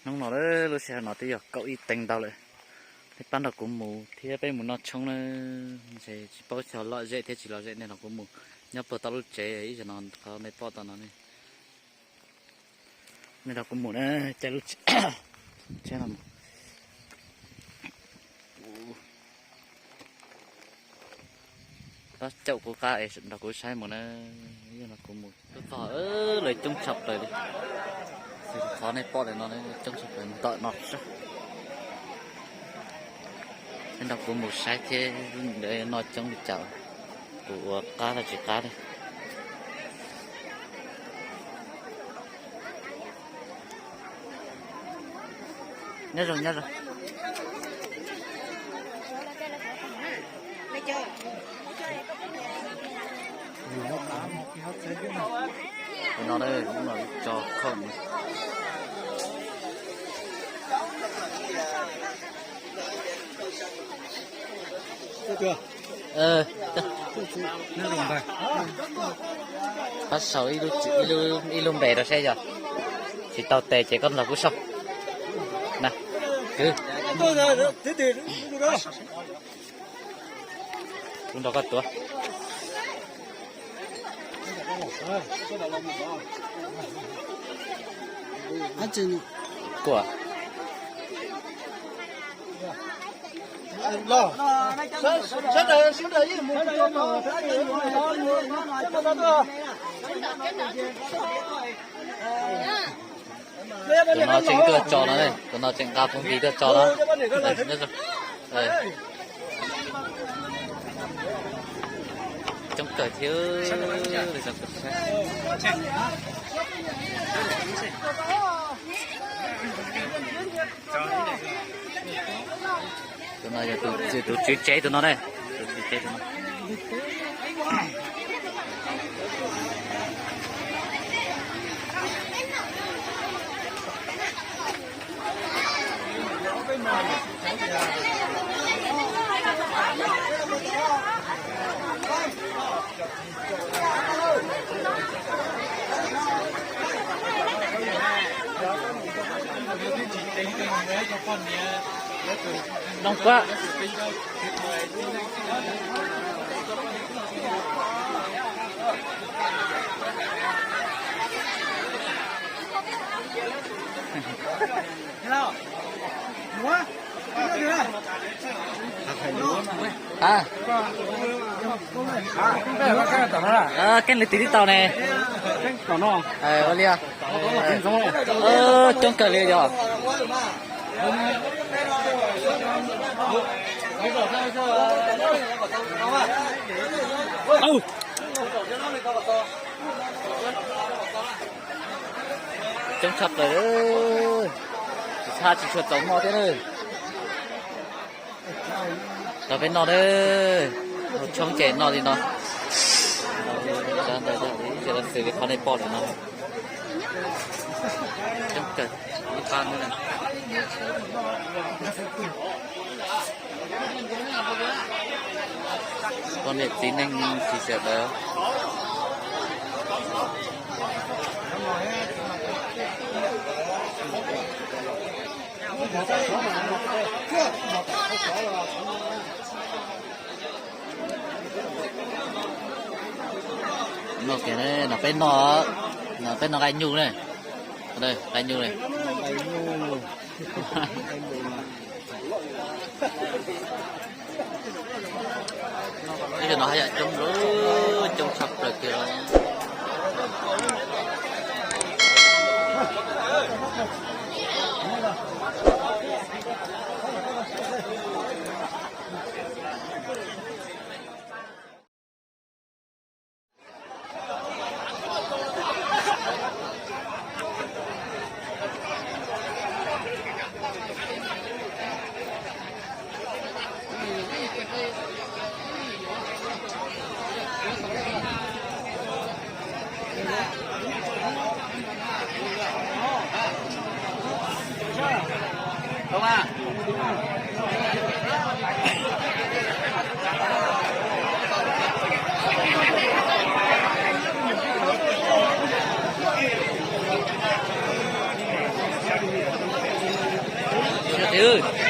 Hnub no lub sij hawm no twb yog kaum ib teev ntau lawm. Nej pab nrog kuv mus thiab peb mus noj tshoob na. Ntshe tsis paub xyov lom zem thiab tsis lom zem, nej nrog kuv mus nyob puag tom lub tsev ib zaug no qhov nej pom tom no ne. Nej nrog kuv mus na, caij lub tsheb no mus. Tab caum kuv qab es nrog kuv saib mus na, yog no kuv mus txog lawv coob tshaj plaws li. Xws li qhov nej pom lawm no coob tshaj plaws ntawm no. Nej nrog kuv mus saib thiab, noj coob li cas, kuv ua qab los tsis qab li. Nyob zoo, nyob zoo. Tus no, tus no tso khoom. Pab sau ib lub npe rau saib yog tsis tau tes ces koj nrog kuv sau na. Kwv, kuv nrog koj tuav. Kuv Tus no tseem tuaj tso no, tus no tseem nqa phooj ywg tuaj tso no. Coob kawg thiab. Tus no yog tus tswv tsev tus no ne. Tus tswv tsev tus no. Noo kuab. Keeb li twg tib tau ne? Ua li, coob kawg li yog. Coob tshaj plaws, tsis tshua txaus noj thiab na. Rau peb noj na, tshoob ces noj li no. Ntawd ib xwm li qhov nej pom lawm no. Coob kawg, ib pab no. Poj niam txiv neej tsis sawv daws. No peb noj, no peb noj nqaij nyuj ne. Nqaij nyuj ne. Ib zaug no haj yam coob, coob tshaj plaws kiag. Ub,